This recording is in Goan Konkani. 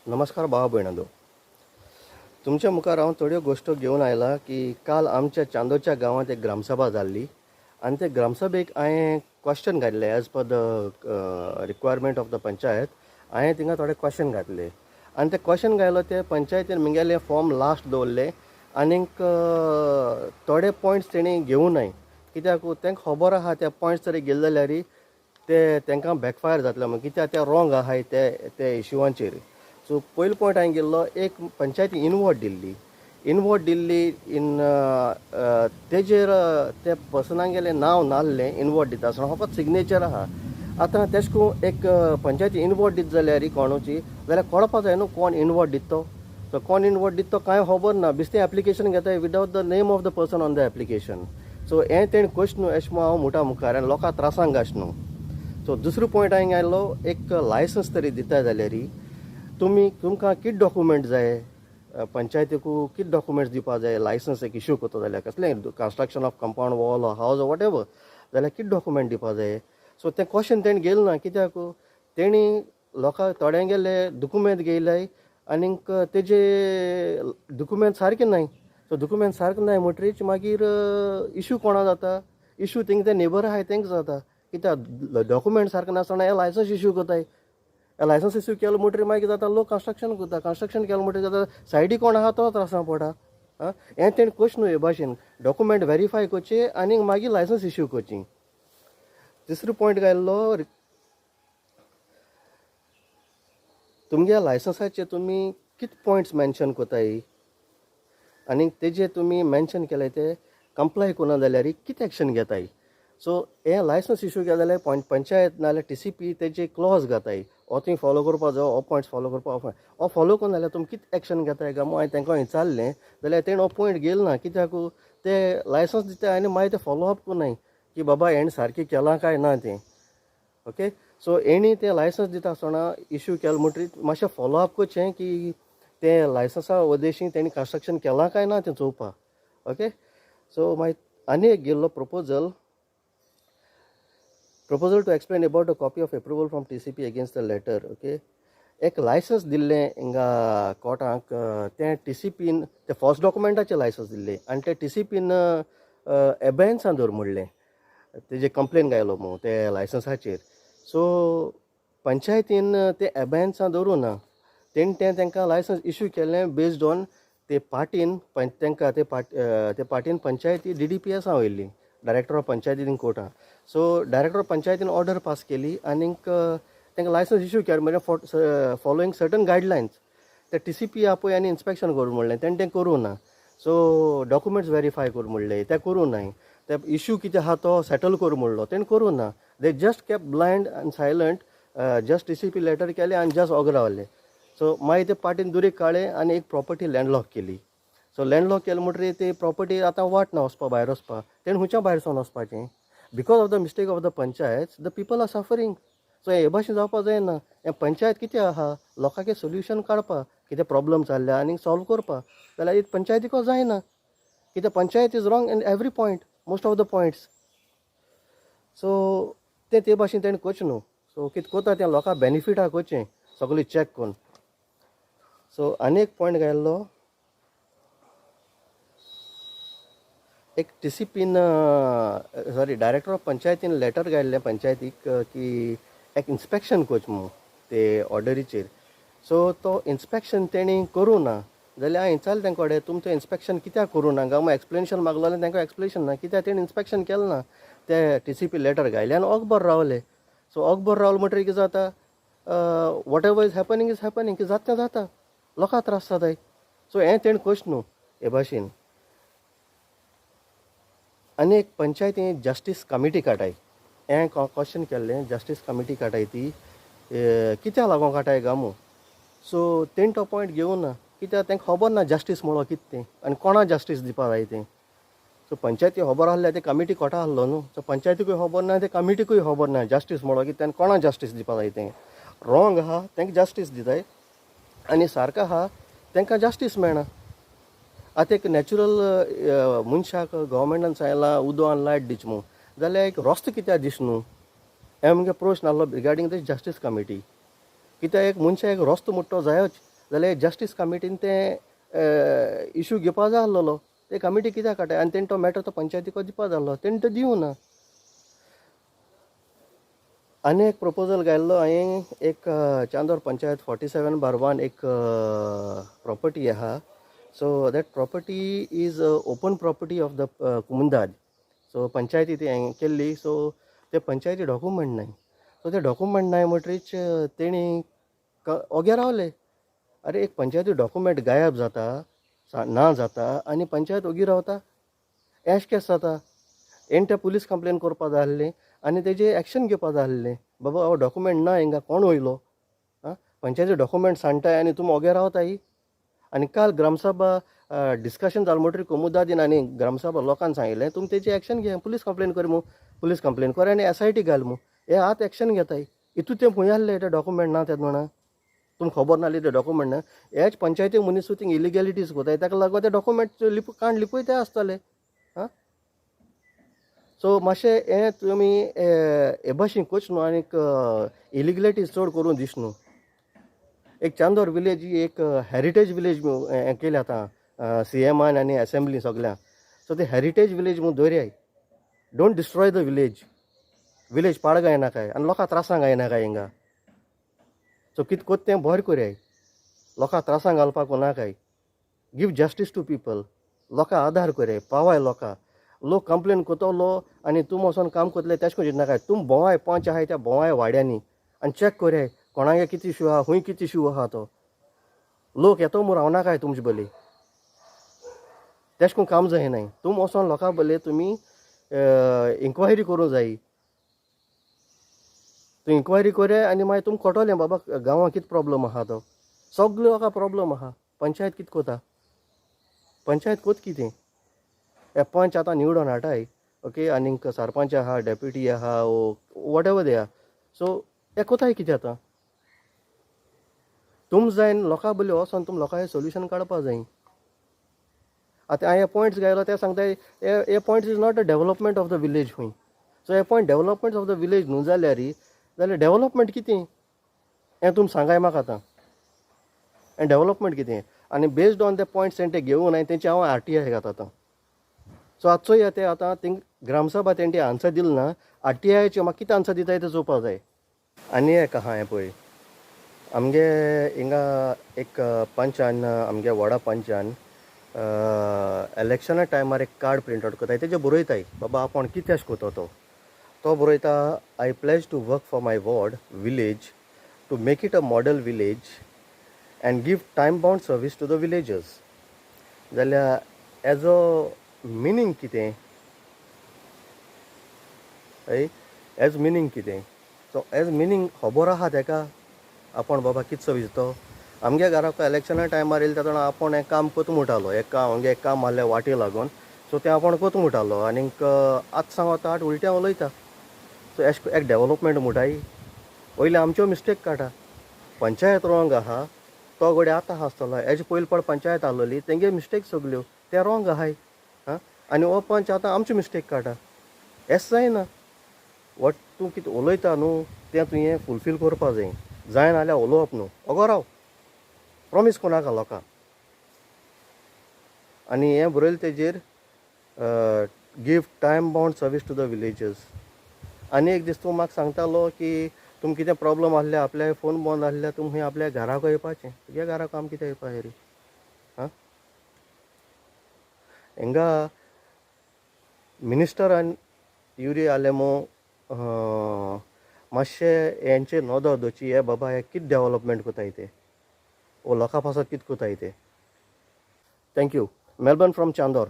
नमस्कार भावा भयणांनो, तुमच्या मुखार हांव थोड्यो गोश्टो घेवन आयला की काल आमच्या चांदोरच्या गांवांत एक ग्रामसभा जाल्ली आनी ते ग्रामसभेक हांवें क्वेश्चन घातले as per the requirement of the panchayat. हांवें थिंगा थोडे क्वेश्चन घातले आनी ते क्वेश्चन घायलो ते पंचायतीन मुगेले फॉर्म लास्ट दवरले आनीक थोडे पॉयंट्स तेणी घेवं नाय, कित्याक तांकां खबर आहा ते पॉयंट्स तरी गेले जाल्यार ते तांकां बॅकफायर जातले म्हण, कित्याक ते रॉंग आहाय ते ते इशुवांचेर. सो पयलो पॉयंट हांवें गेल्लो, एक पंचायती इनवॉर्ड दिल्ली, इनवॉर्ड दिल्ली इन तेजेर ते पर्सनांगेलें नांव नासलें. इनवॉर्ड दिता आसतना फकत सिग्नेचर आहा. आतां तेश करून एक पंचायती इनवॉर्ड दित जाल्यार कोणूची जाल्यार कळपा जाय न्हू कोण इनवॉर्ड दिता तो. सो कोण इनवॉर्ड दिता तो कांय खबर ना, बेश्टें एप्लिकेशन घेताय without the name of the person on the application. So हें तेणें करचें न्हू अशें म्हूण हांव मुठा मुखार आनी लोकां त्रासांक घालचें न्हू. सो दुसरो पॉयंट हांवें घायलो, एक लायसन्स तरी दिता जाल्यार तुमी तुमकां कितें डॉक्युमेंट जाय, पंचायतीकू कितें डॉक्युमेंट्स दिवपा जाय, लायसन्स एक इशू करता जाल्यार कसलें construction of compound wall house whatever जाल्यार कितें डॉक्युमेंट दिवपा जाय. सो तें क्वेश्चन तेणें घेयलें ना, कित्याक तेणी लोकांक थोड्यांगेले दुकुमेंत घेयले आनीक तेजे दुकुमेंत सारके नाय. सो दुकुमेंत सारके नाय म्हणटरीच मागीर इशू कोणा जाता, इशू थिंग ते नेबर आहाय तेंका जाता, कित्याक डॉक्युमेंट सारके नासतना हे लायसन्स इशू करताय. लायसन्स इश्यू केलो म्हणटरीर मागीर जाता लोक कन्स्ट्रक्शन करता, कन्स्ट्रक्शन केलें म्हणटरीर जाता सायडी कोण आहा तो त्रासां पडटा. आं, हें तेणें करचें न्हू हे भाशेन, डॉक्युमेंट वेरीफाय करचें आनी मागीर लायसन्स इश्यू करची. तिसरो पॉयंट घायल्लो, तुमगे लायसन्साचेर तुमी कितें पॉयंट्स मेन्शन करताय आनी तेजे तुमी मेन्शन केले ते कंप्लाय करना जाल्यार कितें एक्शन घेताय. सो हें लायसन्स इशू केलें जाल्यार पंचायत नाजाल्यार टीसीपी तेजे क्लॉज घाताय, हो तुवें फॉलो करपा जाय, हो पॉयंट्स फॉलो करपा, हो फॉलो करना जाल्यार तुमी कितें एक्शन घेताय काय म्हूण हांवें तांकां विचारलें जाल्यार तेणें हो पॉयंट घेयलो ना, कित्याक ते लायसन्स दिताय आनी मागीर ते फॉलो अप करनाय की बाबा हेणें सारकें केलां काय ना तें. ओके, सो हेणी तें लायसन्स दिता आसतना इशू केलें म्हणटरीर मातशें फॉलो अप करचें की तें लायसन्सा वदेशी तेणी कन्स्ट्रक्शन केलां काय ना तें चोवपा. ओके, सो मागीर आनी एक गेल्लो proposal, proposal to explain about a copy of approval from TCP against the letter. Okay, एक लायसन्स दिल्लें हिंगा कोर्टाक, तें टीसीपीन तें फॉल्स डॉक्युमेंटाचें लायसन्स दिल्लें आनी तें टीसीपीन एबेन्सान दवर म्हणलें, तेजे कंप्लेन घायलो म्हूण ते लायसन्साचेर. सो पंचायतीन तें एबेन्सां दवरूं ना, तेणी तें तांकां लायसन्स इशू केलें बेज्ड ऑन ते पार्टीन तांकां ते पार्ट ते पार्टीन पंचायती डीडीपीएसा वयल्ली, डायरेक्टर ऑफ पंचायतीन कोर्टां. सो डायरेक्टर ऑफ पंचायतीन ऑर्डर पास केली आनीक तांकां लायसन्स इशू केलें म्हणजे फॉलोईंग सर्टन गायडलायन्स. ते टीसीपी आपय आनी इन्स्पेक्शन करूं म्हणलें, तेणें तें करूं ना. सो डॉक्युमेंट्स वेरीफाय करूं म्हणलें, तें करूं नाय. ते इशू कितें आहा तो सेटल करूं म्हणलो, तेणें करूं ना. They just kept blind आनी सायलंट, जस्ट टीसीपी लेटर केलें आनी जस्ट ऑग रावले. सो मागीर ते पार्टीन दुरीग काडलें आनी एक प्रॉपर्टी लँडलॉक केली. सो लँडलॉक केलें म्हणटरीर ती प्रॉपर्टी आतां वाट ना वचपा, भायर वचपा, तेणें खंयच्या भायर सरून वचपाचें. Because of the mistake of the panchayat the people are suffering. So हे भाशेन जावपा जायना. हें पंचायत कितें आहा, लोकांक सोल्युशन काडपा, कितें प्रॉब्लम जाल्ल्या आनी सॉल्व करपा, जाल्यार पंचायतीको जायना, कित्याक panchayat is wrong in every point, most of the points. So तें ते भाशेन तेणें करचें न्हू. सो कितें करता तें लोकांक बेनिफिटा करचें, सगळें चॅक करून. सो आनी एक पॉयंट घायल्लो, एक टीसीपीन सॉरी डायरेक्टर ऑफ पंचायतीन लेटर घायल्लें पंचायतीक की एक इन्स्पेक्शन करचें म्हूण ते ऑर्डरीचेर. सो तो इन्स्पेक्शन तेणी करूं ना जाल्यार हांवें विचारलें तेंक कडेन, तुमचें इन्स्पेक्शन कित्याक करूं ना काय म्हूण एक्सप्लेनेशन मागलें जाल्यार तांकां एक्सप्लेनेशन ना, कित्याक तेणी इन्स्पेक्शन केलें ना. ते टीसीपी लेटर घायले आनी अकबर रावले. सो अकबर रावले म्हणटरीर कितें जाता, whatever is happening is happening, कितें जाता तें जाता, लोकांक त्रास जाताय. सो हें तेणें करचें न्हू हे भाशेन. आनी एक पंचायती जस्टीस कमिटी काडाय, हें क्वेश्चन केल्लें, जस्टीस कमिटी काडाय ती कित्याक लागून काडाय काय म्हूण. सो तेणी तो पॉयंट घेवं ना, कित्याक तांकां खबर ना जस्टीस म्हणलो कितें तें आनी कोणा जस्टीस दिवपा जाय तें. सो पंचायती खबर आसल्यार ते कमिटी कोटा आसलो न्हू. सो पंचायतीकूय खबर ना, ते कमिटीकूय खबर ना जस्टीस म्हणलो कितें आनी कोणा जस्टीस दिवपा जाय तें. रॉंग आहा तांकां जस्टीस दिताय आनी सारको आहा तांकां जस्टीस मेळना. आतां एक नॅचरल मनशाक गव्हर्मेंटान सांगलां उदक आनी लायट दिच म्हूण, जाल्यार एक रस्तो कित्याक दीस न्हू, हें मुगे प्रश्न आहलो रिगार्डींग the justice committee. कित्याक एक मनशाक एक रस्तो म्हणटा तो जायोच. जाल्यार जस्टीस कमिटीन तें इशू घेवपा जाय आसलेलो. ते कमिटी कित्याक काडटाय? आनी तेणी तो मॅटर तो पंचायतीक दिवपा जाय आसलो, तेणी तो दिवना. आनी एक प्रपोजल घायल्लो हांवें, एक चांदोर पंचायत 47/1 एक प्रॉपर्टी आहा. So that property is open property of the कुमुंदाद. सो पंचायती ती हांवें केल्ली. सो ते पंचायती डॉक्युमेंट नाय. सो ते डॉक्युमेंट नाय म्हणटरीच तेणी ओगे रावले. अरे, एक पंचायती डॉक्युमेंट गायब जाता, ना जाता आनी पंचायत ओगी रावता, एश केस जाता? हेण ते पुलीस कंप्लेन करपा जाय आसलें आनी तेजे एक्शन घेवपा जाय आसलें. बाबा, हो डॉक्युमेंट ना हिंगा, कोण वयलो? आं, पंचायती डॉक्युमेंट सांडटाय आनी तुमी ओगे रावताय. आनी काल ग्रामसभा डिस्कशन जालें म्हणटरी कोमुदादीन आनी ग्रामसभा लोकांक सांगिल्लें, तुमी तेजी एक्शन घे, पुलीस कंप्लेन कर मू, पुलीस कंप्लेन कर आनी एसआयटी घाल मू. हे आतां एक्शन घेताय. हितू ते खंय आहले ते डॉक्युमेंट ना तेन्ना म्हणा तुमकां खबर नासली ते डॉक्युमेंट ना. हेच पंचायती मनीस थिंग इलिगॅलिटीज कोताय, ताका लागून ते डॉक्युमेंट लिप काण लिपयते आसतले. आं, सो मातशें हें तुमी हे भाशेन करचें न्हू आनीक इलिगलिटीज चड करून this न्हू. एक चांदोर विलेज ही एक हेरिटेज विलेज हें केलें आतां सीएमान आनी एसेंब्ली सगळ्यां. सो ते हेरिटेज विलेज म्हूण दवरयाय. Don't destroy the village. Village पाड घायनाकाय आनी लोकां त्रासांक घायनाकाय हिंगा. सो कितें कोत्ता तें बरें करयाय, लोकां त्रासांक घालपाक नाकाय. Give justice to people. लोकां आदार करयाय, पावाय लोकां. लोक कंप्लेन करतलो आनी तूं वचोन काम करतले, तेश कोन्न नाकाय. तूं भोंवाय, पंच आहाय त्या भोंवाय वाड्यांनी आनी चॅक करयाय कोणागे कितें इशू आहा, खूंय कितें इशू आहा तो. लोक येतो म्हूण रावनाकाय तुमचे बली. तेश कोन्न काम जायनाय. तुम वचोन लोकां बले तुमी इन्क्वायरी करूंक जायी. तूं इन्क्वायरी करया आनी मागीर तुमकां कळटलें बाबा गांवांत कितें प्रॉब्लम आहा तो. सगळे लोकां प्रॉब्लम आहा. पंचायत कितें कोता? पंचायत कोत कितें? हे पंच आतां निवडोन हाडाय, ओके, आनीक सरपंच आहा, डेप्युटी आहा, what ever they आहा. सो हे कोताय कितें आतां? तुम जायन लोकां बले वचोन तुम लोकांचें सोल्युशन काडपा जाय. आतां हांवें पॉयंट्स घायलो, ते सांगता हे points is not a development of the village खंय. सो हे point development of the village न्हू जाल्यार, जाल्यार डेवलपमेंट कितें हें तुमी सांगाय म्हाका आतां. हें डेवलपमेंट कितें? आनी बेस्ड ऑन ते पॉयंट्स ते घेवन हांवें तेंचे हांव आरटीआय घाता आतां. सो आतां चोया ते आतां थिंग ग्रामसभा तेंचे आन्सर दिल ना. आरटीआयचे म्हाका कितें आन्सर दिताय तें चोवपा जाय. आनी एक आहा हें पळय, आमगे हिंगा एक पंचान, आमगे वडा पंचान इलेक्शना टायमार एक कार्ड प्रिंट आउट करताय. तेजे बरयताय बाबा आपूण कितें अशें करता तो. तो बरयता, "I pledge to work for my ward village to make it a model village and give time bound service to the villagers." जाल्यार एजो मिनींग कितें हय? एज मिनींग कितें? सो एज मिनींग खबर आहा तेका आपूण बाबा कितें सर्वीस तो. आमगे घराक इलेक्शना टायमार येयले तेन्ना आपूण हें काम कोता म्हणटालो. एक काम आमगे एक काम आहलें वाटे लागून, सो तें आपूण कोता म्हणटालो. आनीक आतां सांगता, आतां उलटें उलयता. सो एश एक डेवलपमेंट म्हणटाय? पयलीं आमच्यो मिस्टेक काडटा. पंचायत रोंग आहा तो गडे आतां आहा आसतलो. हेजे पयलीं पड पंचायत आहलोली, तेंगे मिस्टेक सगल्यो ते रोंग आहाय. आं, आनी हो पंच आतां आमच्यो मिस्टेक काडटा. एश जायना. वट तूं कितें उलयता न्हू तें तुवें फुलफील करपा जाय. जायना जाल्यार उलोवप न्हू, ओगो राव, प्रोमीस कोणाका लोकांक. आनी हें बरयलें तेजेर, "Give time bound service to the villagers." आनी एक दीस तूं म्हाका सांगतालो की तुमकां कितें प्रॉब्लम आहले, आपल्या फोन बंद आहले, तुमी खंय आपल्या घराक येवपाचें. तुगे घराक आम कितें येवपा रे? आं, हिंगा मिनिस्टरान युरी आलेमो मातशें हेंचे नदर दवरची. हे बाबा हे कितें डेवलपमेंट कोताय ते, वो लोकां पासत कितें कोताय ते. Thank you. Melbourne from Chandor.